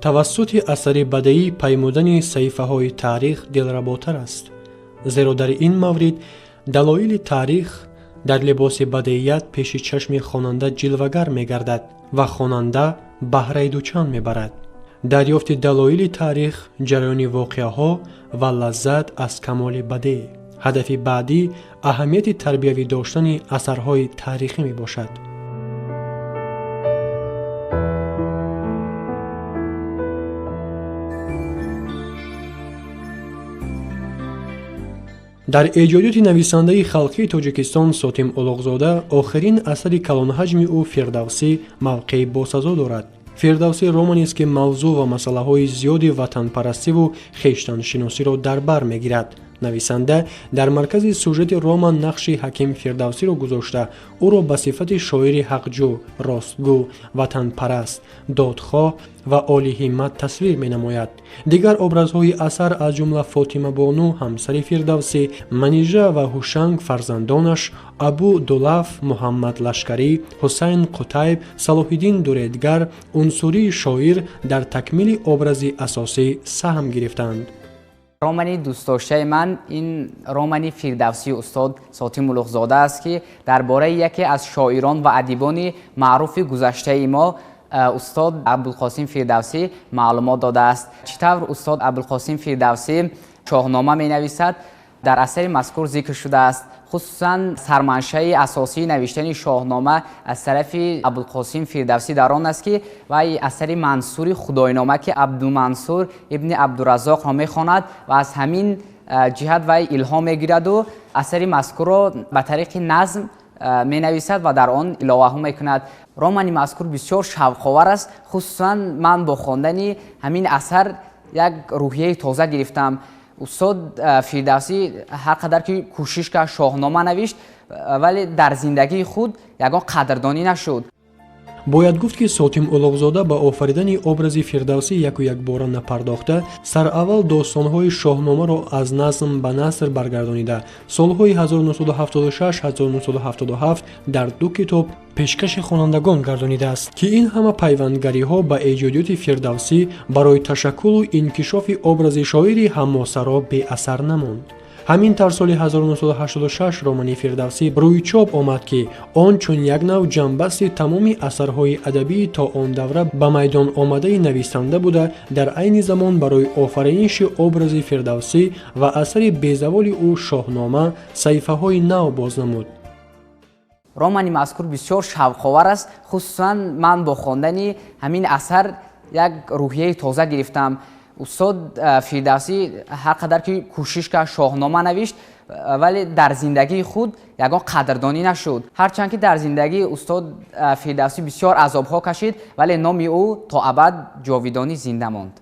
Тавассути асари бадеӣ паймудани саҳифаҳои таърих дилработар аст, зеро дар ин маврид далоили таърих дар либоси бадеият пеши чашми хонанда ҷилвагар мегардад ва хонанда баҳраи дучанд мебарад. Дарёфти далоили таърих, ҷараёни воқеаҳо ва лаззат аз камоли бадеъ. Ҳадафи баъдӣ аҳамияти тарбиявӣ доштани асарҳои таърихӣ мебошад. Дар эҷодиёти нависандаи халқии Тоҷикистон Сотим Улуғзода охирин асари калонҳаҷми ӯ Фирдавсӣ мавқеи босазо дорад. Фирдавсӣ романест, ки мавзӯъ ва масъалаҳои зиёди ватанпарастиву хештаншиносиро дар бар мегирад. Нависанда дар маркази сюжети роман нақши ҳаким Фирдавсиро гузошта, ӯро ба сифати шоири ҳақҷӯ, ростгӯ, ватанпараст, додхоҳ ва олиҳиммат тасвир менамояд. Дигар образҳои асар, аз ҷумла Фотимабону, ҳамсари Фирдавсӣ, Манижа ва Ҳушанг, фарзандонаш, Абу Дулаф, Муҳаммад Лашкарӣ, Ҳусайн Қутайб, Салоҳиддин Дуредгар, унсурии шоир дар такмили образи асосӣ саҳм гирифтанд. Романи дӯстдоштаи ман ин романи Фирдавсии устод Сотим Улуғзода аст, ки дар бораи яке аз шоирон ва адибони маъруфи гузаштаи мо устод Абдулқосим Фирдавсӣ маълумот додааст. Чӣ тавр устод Абдулқосим Фирдавсӣ Шоҳнома менависад, дар асари мазкур зикр шудааст. Хусусан сарманшаи асосии навиштани Шоҳнома аз тарафи Абдулқосим Фирдавсӣ дар он аст, ки вай асари Мансури Худойнома, ки Абдумансур ибни Абдураззоқро мехонад ва аз ҳамин ҷиҳат вай илҳом мегираду асари мазкурро ба тариқи назм менависад ва дар он иловаҳо мекунад. Романи мазкур бисёр шавқовар аст. Хусусан ман бо хондани ҳамин асар як рӯҳияи тоза гирифтам. Устод Фирдавсӣ ҳар қадар ки кӯшиш кард, Шоҳнома навишт, вале дар зиндагии худ ягон қадрдонӣ нашуд. Бояд гуфт, ки Сотим Улуғзода ба офаридани образи Фирдавсӣ яку якбора напардохта, сараввал достонҳои Шоҳномаро аз назм ба наср баргардонида, солҳои 1976-1977 дар ду китоб пешкаши хонандагон гардонидааст, ки ин ҳама пайвандгариҳо ба эҷодиёти Фирдавсӣ барои ташаккулу инкишофи образи шоири ҳамосаро беасар намонд. Ҳамин тавр, соли 1986 романи Фирдавсӣ рӯи чоп омад, ки он чун як нав ҷамъбасти тамоми асарҳои адабии то он давра ба майдон омадаи нависанда буда, дар айни замон барои офариниши образи Фирдавсӣ ва асари безаволи ӯ Шоҳнома саҳифаҳои нав боз намуд. Романи мазкур бисёр шавқовар аст. Хусусан ман бо хондани ҳамин асар як рӯҳияи тоза гирифтам. Устод Фирдавсӣ ҳар қадар ки кӯшиш кард, Шоҳнома навишт, вале дар зиндагии худ ягон қадрдонӣ нашуд. Ҳарчанд ки дар зиндагии устод Фирдавсӣ бисёр азобҳо кашид, вале номи ӯ то абад ҷовидонӣ зинда монд.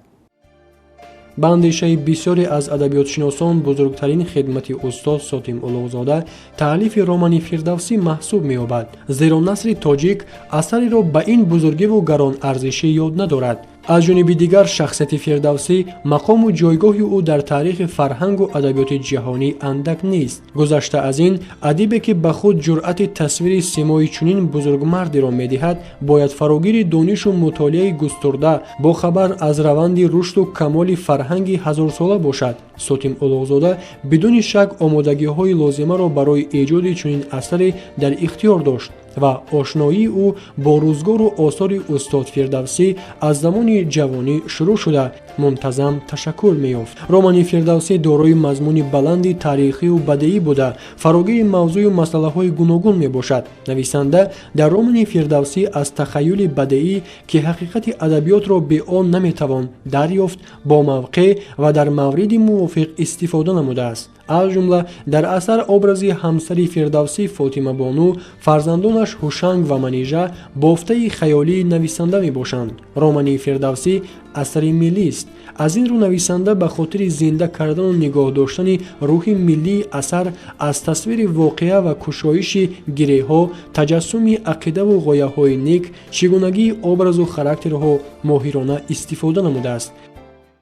Ба андешаи бисёре аз адабиётшиносон, бузургтарин хидмати устод Сотим Улуғзода таълифи романи Фирдавсӣ маҳсуб меёбад, зеро насри тоҷик асареро ба ин бузургиву гаронарзишӣ ёд надорад. Аз ҷониби дигар, шахсияти Фирдавсӣ, мақому ҷойгоҳи ӯ дар таърихи фарҳангу адабиёти ҷаҳонӣ андак нест. Гузашта аз ин, адибе ки ба худ ҷуръати тасвири симои чунин бузургмардеро медиҳад, бояд фарогири донишу мутолиаи густурда, бохабар аз раванди рушду камоли фарҳанги ҳазорсола бошад. Сотим Улуғзода бидуни шак омодагиҳои лозимаро барои эҷоди чунин асаре дар ихтиёр дошт ва ошноии ӯ бо рӯзгору осори устод Фирдавсӣ аз замони ҷавонӣ шурӯъ шуда, мунтазам ташаккул меёфт. Романи Фирдавсӣ дорои мазмуни баланди таърихию бадеӣ буда, фарогири мавзӯю масъалаҳои гуногун мебошад. Нависанда дар романи Фирдавсӣ аз тахаюли бадеӣ, ки ҳақиқати адабиётро бе он наметавон дарёфт, бо мавқеъ ва дар мавриди мувофиқ истифода намудааст. Аз ҷумла дар асар образи ҳамсари Фирдавсӣ Фотимабону, фарзандонаш Ҳушанг ва Манижа бофтаи хаёлии нависанда мебошанд. Романи Фирдавсӣ асари миллист. Аз ин рӯ нависанда ба хотири зинда кардану нигоҳ доштани рӯҳи миллии асар аз тасвири воқеа ва кушоиши гиреҳҳо, таҷассуми ақидаву ғояҳои нек, чигунагии образу характерҳо моҳирона истифода намудааст.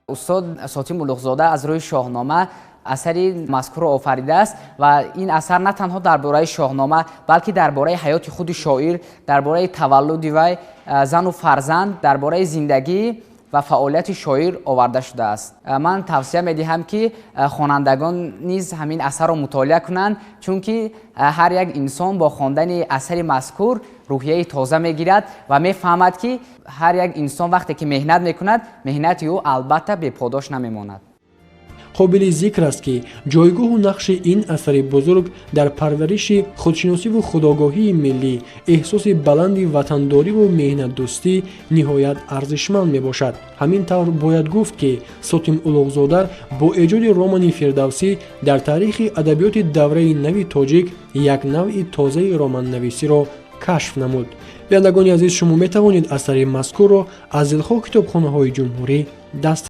Устод Сотим Улуғзода аз рӯи Шоҳнома асари мазкурро офаридааст ва ин асар на танҳо дар бораи Шоҳнома, балки дар бораи ҳаёти худи шоир, дар бораи таваллуди вай, зану фарзанд, дар бораи зиндагии Ва фаъолияти шоир оварда шудааст. Ман тавсия медиҳам, ки хонандагон низ ҳамин асарро мутолиа кунанд, чунки ҳар як инсон бо хондани асари мазкур рӯҳияи тоза мегирад ва мефаҳмад, ки ҳар як инсон вақте ки меҳнат мекунад, меҳнати ӯ албатта беподош намемонад. Қобили зикр аст, ки ҷойгоҳу нақши ин асари бузург дар парвариши худшиносиву худогоҳии миллӣ, эҳсоси баланди ватандориву меҳнатдӯстӣ ниҳоят арзишманд мебошад. Ҳамин тавр, бояд гуфт, ки Сотим Улуғзода бо эҷоди романи Фирдавсӣ дар таърихи адабиёти давраи нави тоҷик як навъи тозаи романнависиро кашф намуд. Бинандагони азиз, шумо метавонед асари мазкурро аз дилхоҳ китобхонаҳои ҷумҳурӣ даст